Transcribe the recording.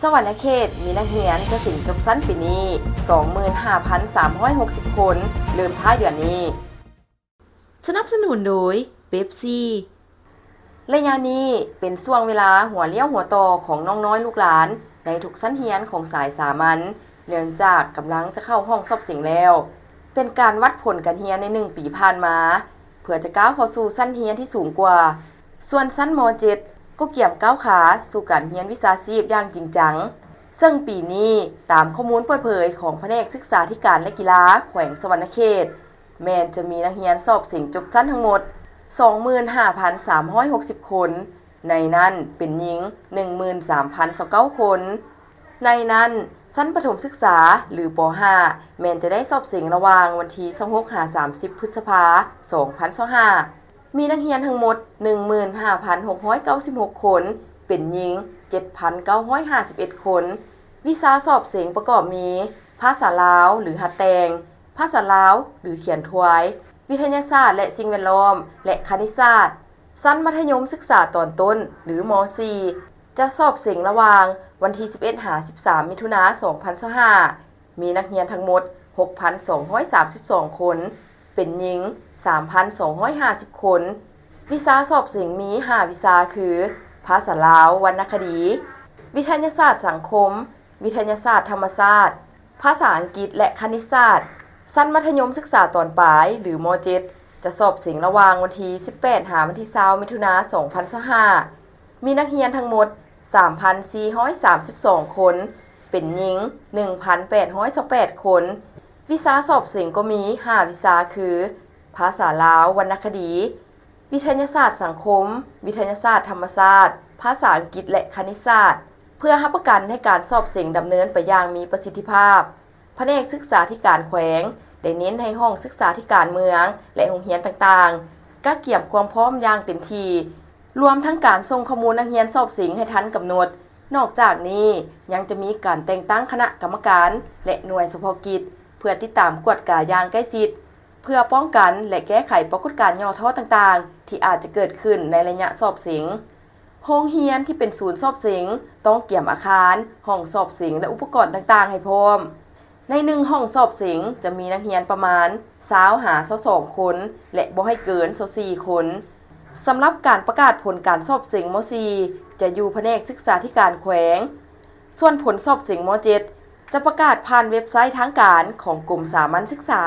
ສະຫວັນນະເຂດ ມີນັກຮຽນຈະເສັງຈົບຊັ້ນປີນີ້ ສອງໝື່ນຫ້າພັນສາມຮ້ອຍຫົກສິບຄົນ ເລີ່ມທ້າຍເດືອນນີ້. ສະໜັບສະໜູນໂດຍ ເປັບຊີ. ໄລຍະນີ້ເປັນຊ່ວງເວລາຫົວລ້ຽວຫົວຕໍ່ຂອງນ້ອງນ້ອຍລູກຫຼານໃນທຸກຊັ້ນຮຽນຂອງສາຍສາມັນ ເນື່ອງຈາກກຳລັງຈະເຂົ້າຫ້ອງສອບເສັງແລ້ວ. ເປັນການວັດຜົນການຮຽນໃນໜຶ່ງປີຜ່ານມາ ເພື່ອຈະກ້າວເຂົ້າສູ່ຊັ້ນຮຽນທີ່ສູງກວ່າ. ສ່ວນຊັ້ນ ມ.ເຈັດ ກໍກຽມກ້າວຂາສູ່ການຮຽນວິຊາຊີບຢ່າງຈິງຈັງ. ເຊິ່ງປີນີ້, ຕາມຂໍ້ມູນເປີດເຜີຍຂອງພະແນກສຶກສາທິການ ແລະ ກິລາ ແຂວງສະຫວັນນະເຂດ, ແມ່ນຈະມີນັກຮຽນສອບເສັງຈົບຊັ້ນທັງໝົດ ສອງໝື່ນຫ້າພັນສາມຮ້ອຍຫົກສິບຄົນ, ໃນນັ້ນເປັນຍິງ ໜຶ່ງໝື່ນສາມພັນຊາວເກົ້າຄົນ. ໃນນັ້ນ, ຊັ້ນປະຖົມສຶກສາ ຫຼື ປໍຫ້າ ແມ່ນຈະໄດ້ສອບເສັງລະຫວ່າງວັນທີຊາວຫົກຫາສາມສິບ ພຶດສະພາ ສອງພັນຊາວຫ້າ ມີນັກຮຽນທັງໝົດ ໜຶ່ງໝື່ນຫ້າພັນຫົກຮ້ອຍເກົ້າສິບຫົກຄົນ, ເປັນຍິງ ເຈັດພັນເກົ້າຮ້ອຍຫ້າສິບເອັດຄົນ. ວິຊາສອບເສັງປະກອບມີ ພາສາລາວ ຫຼື ຫັດແຕ່ງ, ພາສາລາວ ຫຼື ຂຽນທວາຍ, ວິທະຍາສາດ ແລະ ສິ່ງແວດລ້ອມ ແລະ ຄະນິດສາດ. ຊັ້ນມັດທະຍົມສຶກສາຕອນຕົ້ນ ຫຼື ມ.ສີ່ ຈະສອບເສັງລະຫວ່າງວັນທີສິບເອັດຫາສິບສາມ ມິຖຸນາ ສອງພັນຊາວຫ້າ ມີນັກຮຽນທັງໝົດ ຫົກພັນສອງຮ້ອຍສາມສິບສອງຄົນ, ເປັນຍິງ ສາມພັນສອງຮ້ອຍຫ້າສິບຄົນ. ວິຊາສອບເສັງມີຫ້າວິຊາຄື ພາສາລາວ ວັນນະຄະດີ, ວິທະຍາສາດສັງຄົມ, ວິທະຍາສາດທຳມະຊາດ, ພາສາອັງກິດ ແລະ ຄະນິດສາດ. ຊັ້ນມັດທະຍົມສຶກສາຕອນປາຍ ຫຼື ມ.ເຈັດ ຈະສອບເສັງລະຫວ່າງວັນທີສິບແປດຫາວັນທີຊາວ ມິຖຸນາ ສອງພັນຊາວຫ້າ ມີນັກຮຽນທັງໝົດ ສາມພັນສີ່ຮ້ອຍສາມສິບສອງຄົນ, ເປັນຍິງ ໜຶ່ງພັນແປດຮ້ອຍຊາວແປດຄົນ. ວິຊາສອບເສັງກໍມີຫ້າວິຊາຄື ພາສາລາວ ວັນນະຄະດີ, ວິທະຍາສາດສັງຄົມ, ວິທະຍາສາດທຳມະຊາດ, ພາສາອັງກິດ ແລະ ຄະນິດສາດ. ເພື່ອຮັບປະກັນໃຫ້ການສອບເສັງດຳເນີນໄປຢ່າງມີປະສິດທິພາບ, ພະແນກສຶກສາທິການແຂວງ ໄດ້ເນັ້ນໃຫ້ຫ້ອງສຶກສາທິການເມືອງ ແລະ ໂຮງຮຽນຕ່າງໆ ກະກຽມຄວາມພ້ອມຢ່າງເຕັມທີ່, ລວມທັງການສົ່ງຂໍ້ມູນນັກຮຽນສອບເສັງໃຫ້ທັນກຳນົດ. ນອກຈາກນີ້, ຍັງຈະມີການແຕ່ງຕັ້ງຄະນະກຳມະການ ແລະ ໜ່ວຍສະເພາະກິດ ເພື່ອຕິດຕາມກວດກາຢ່າງໃກ້ຊິດ, ເພື່ອປ້ອງກັນ ແລະ ແກ້ໄຂປາກົດການຫຍໍ້ທໍ້ຕ່າງໆ ທີ່ອາດຈະເກີດຂຶ້ນໃນໄລຍະສອບເສັງ. ໂຮງຮຽນທີ່ເປັນສູນສອບເສັງ ຕ້ອງກຽມອາຄານ, ຫ້ອງສອບເສັງ ແລະ ອຸປະກອນຕ່າງໆໃຫ້ພ້ອມ. ໃນໜຶ່ງຫ້ອງສອບເສັງຈະມີນັກຮຽນປະມານຊາວຫາຊາວສອງຄົນ ແລະ ບໍ່ໃຫ້ເກີນຊາວສີ່ຄົນ. ສຳລັບການປະກາດຜົນການສອບເສັງ ມ.ສີ່ ຈະຢູ່ພະແນກສຶກສາທິການແຂວງ. ສ່ວນຜົນສອບເສັງ ມ.ເຈັດ ຈະປະກາດຜ່ານເວັບໄຊທາງການຂອງກົມສາມັນສຶກສາ.